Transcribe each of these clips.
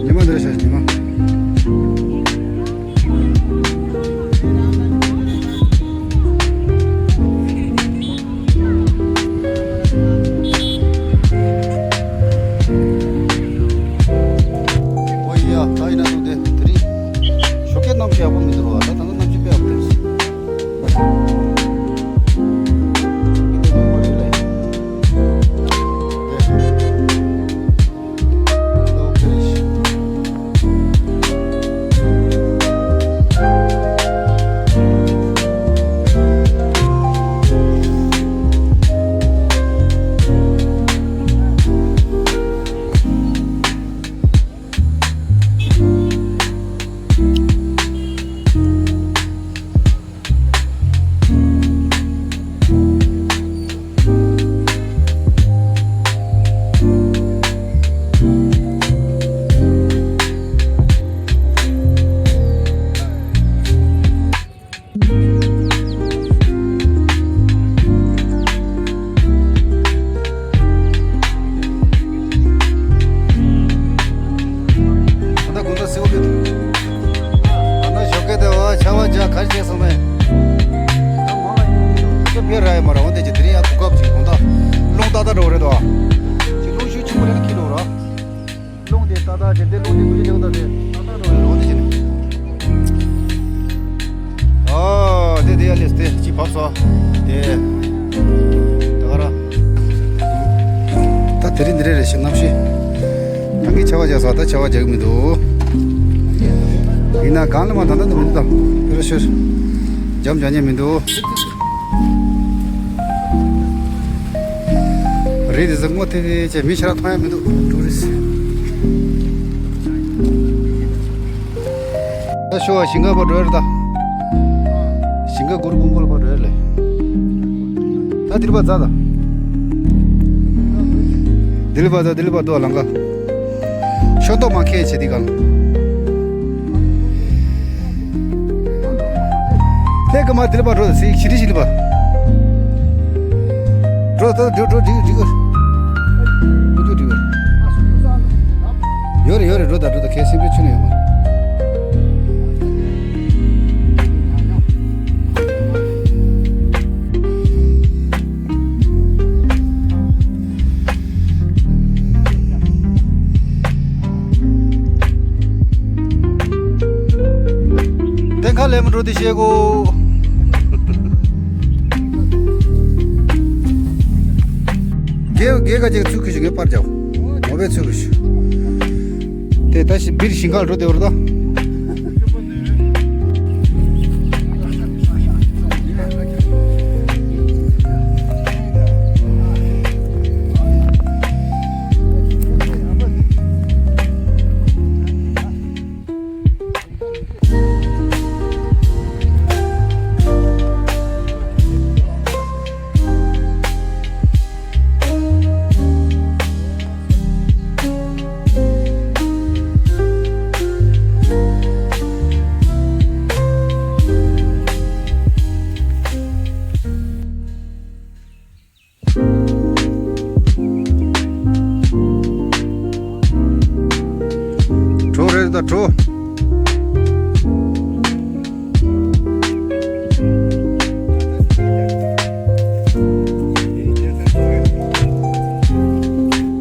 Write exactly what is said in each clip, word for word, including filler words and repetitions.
ཉི་མ་འདིར་ཤར་ཉི་མ། ཨོ་ཡ། ད་ཡིན་ན་འདུག་སྟེ། དེ་རིང་ཞོགས་ཀས་གནམ་གཤིས་ཡག་པོ་མི་འདུག་ར། ད་ད་ལྟ་གནམ་གཤིས་དཔེ་ཡག་པོ་འདུག་ད་ལྟ་དགོང་དག་སེའུ་ཕུད། ད་ནི་ཞོགས་ཀས་དེ་བ་ཆར་པ་རྒྱག་ག་རེ་བྱས་སོང་མེད། ད་མང་ལ་ཡིན་ཞོགས་ཀས་ཕེབས་ར་ཡོད་མ་རེད། འོན་ཏེ་ཅིག་དེ་རིང་ཡང་གོ་སྐབས་ཅིག་དགོང་དག་རླུང་ཏག་ཏག་འགྲོ་གི་རེད་དོ། ཅིག་རླུང་ཤུགས་ཆེན་པོ་རེད་ན་འཁྱེར་འགྲོ་ར། རླུང་དེ་ཏག་ཏག་བྱས་ཏེ་རླུང་དེ་ཀུ་ལི་ཀྱང་ཏག་དེ་ཏག་ཏག་རང་རང་དེ་བྱས་ནས། ཨ་དེ་དེ་ཡ་ལེས་དེ་ཅི་བབས་སོ། དེ་ད་ག་ར། ད་དེ་རིང་འདི་རེད་རེད་ཤི་གནམ་གཤིས། ད་ངས་ཆར་པ་རྒྱག་སོང་། ད་ཆར་པ་རྒྱག་གི་མི་འདུག་ཡིན་ན་གང་ལ་མ་ད་ད་འདི་མི་འདུག་ད་ཕེ་ར་ཤུར་འཇམ་འཇམ་ཉན་མི་འདུག་རི་དེ་ཚོ་སྔོ་ཐིག་ཐིག་བྱས། མི་ཞེ་དྲག་མཐོང་ཡ་མི་འདུག་ཊུ་རི་སི། ད་ཤོ་བ་ཞིང་ཁ་བར་འགྲོ་ཡ་རེད་ད། ཞིང་ཁ་གུར་གུར་གུར་བར་འགྲོ་ཡ་ལེ། ད་དིལ་བ་ཛ་ད། དིལ་བ་ཛ་དིལ་བ་དུ་ལང་ཀ། ཤོ་ཏོ་མ་ཁེ་ཆེ་དི་གང་། ལྷེ་ཀ་མ་དིལ་བ་འགྲོ་སི་ཤི་རི་ཤི་རི་བ། འགྲོ་ད་འགྲོ་འགྲོ་འགྲིག་འགྲིག་འགྲོ་འགྲིག་ཡོད་རེད་ཡོད་རེད། འགྲོ་ད་འགྲོ་ད་ཁེ་སིམ་རེ་ཆུ་ནས་ཡོད་མ་རེད། དེ་ཁ་ལེ་མོ་འགྲོ་དེ་ཤེས་གོ། རྒྱལ་རྒྱལ་ཁ་ཅིག་ཚུགས་ཁུ་ཞུ་ངས་པར་རྒྱག་ངོ་བས་ཚུགས་ཁུ་ཞུ། དེ་ད་ཤི་བིར་ཞིང་ཁ་འགྲོ་དེ་བར་ད། གྲོ་རེད་ད་གྲོ།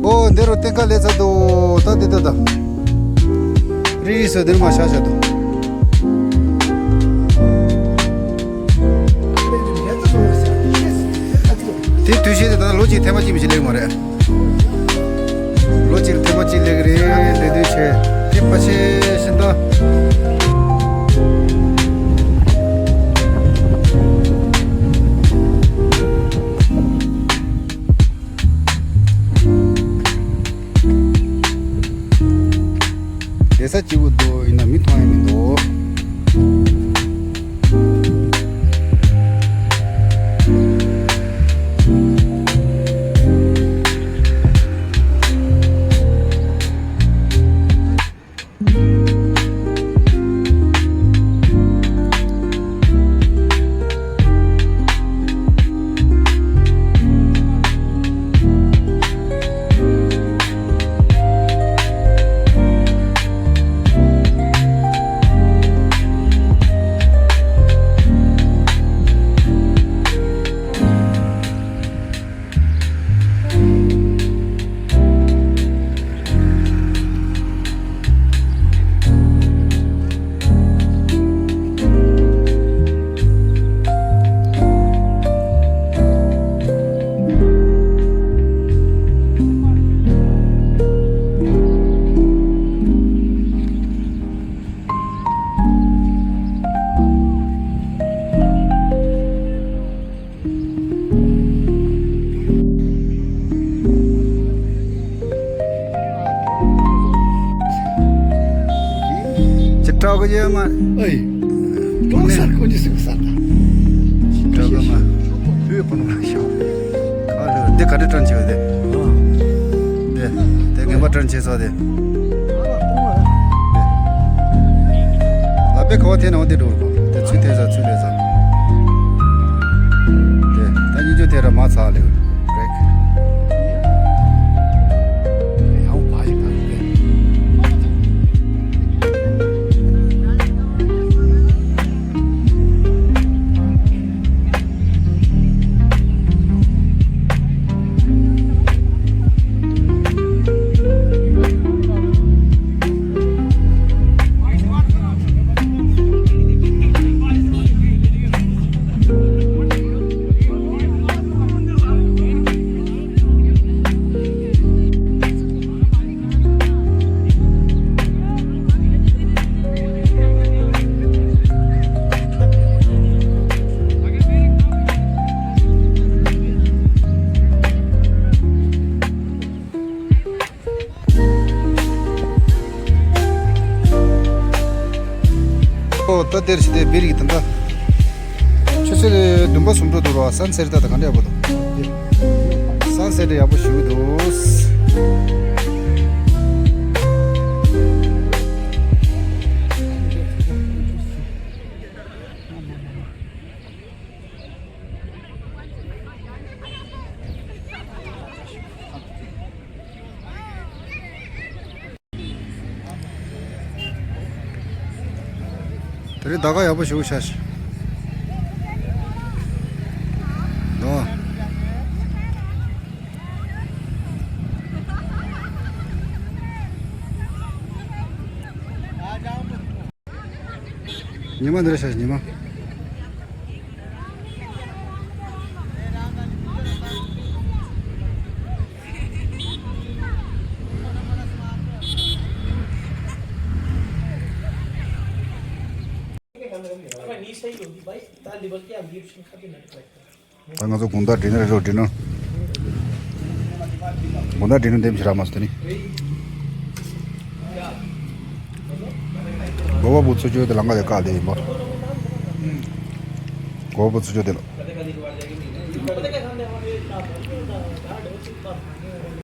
ཨོ་འདི་རུ་སྟེང་ཁ་ལས་ཚར་འདུག་ད་འདི་ད་ད། རི་རི་སོ་འདིར་མ་ཤ་ཤ་འདུག་དེ་དུས་ཆེན་དེ་ད་ལོ་གཅིག་ཐེངས་མ་གཅིག་མི་ཞིག་ལེགས་མ་རེད། ལོ་གཅིག་ཐེངས་མ་གཅིག་ལེགས་རེད། ལས་དུས་ཆེ་དེ་ཕ་ཆེ་ཤིན་ད། བསྡད་ས་སྐྱིད་པོ་འདུག་ཡིན་ན་མི་མཐོང་ཡ་མི་འདུག་ཨོ་ཡེ་མ། ཨེ། ལོ་གསར་ཀུན་གྱི་སེམས་གསར་དང་། གྲོགས་མ། བུའི་བུ་ནོར་ཤོག་ཨ་ལོ། འདི་ག་འདྲ་སྟོན་བྱེད་དེ། འདི་འདི་ངན་པ་སྟོན་བྱེད་ས་དེ། ལ་པའི་ཁ་བ་འཐེན་ནའང་འདི་འགྲོ་རུ་གོ། དེ་ཚུལ་འཐེན་ས་ཚུལ་ལས་ས། དེ་ད་གཉིས་ཆུ་དེ་ར་མ་ཚ་ལེ་རེག་ཡང་བ་ཞིག་དང་དེ། ཨོ་ད་དེར་ཞིག་དེ་བིར་གྱི་དང་འདྲ། ཆུ་ཚོད་བདུན་པ་སུམ་ཅུ་འདུག་རོ། སན་སེ་ཊི་ད་ག་འདྲ་ཡག་པོ་འདུག་སན་སེ་ཊི་ཡག་པོ་ཞུ་གི་འདུག་དེ་རིང་ཟླ་སྐར་ཡག་པོ་ཞིག་ཤར་ཤག་དོ། ཉི་མ་འདིར་ཤར་ཤག་ཉི་མ། ད་ང་ཚོ་དགོང་དག་ཌི་ནར་རེད་རོ། ཌི་ནར། དགོང་དག་ཌི་ནར་འདེམས་ཞིག་རག་མ་སོང་དེ་ནི། གོ་བ་བུ་ཚུར་བཅོས་དེ་ལ་ང་ལས་བཀག་དེ་ཡིན་པ། གོ་བ་བུ་ཚུར་བཅོས་དེ་ལ།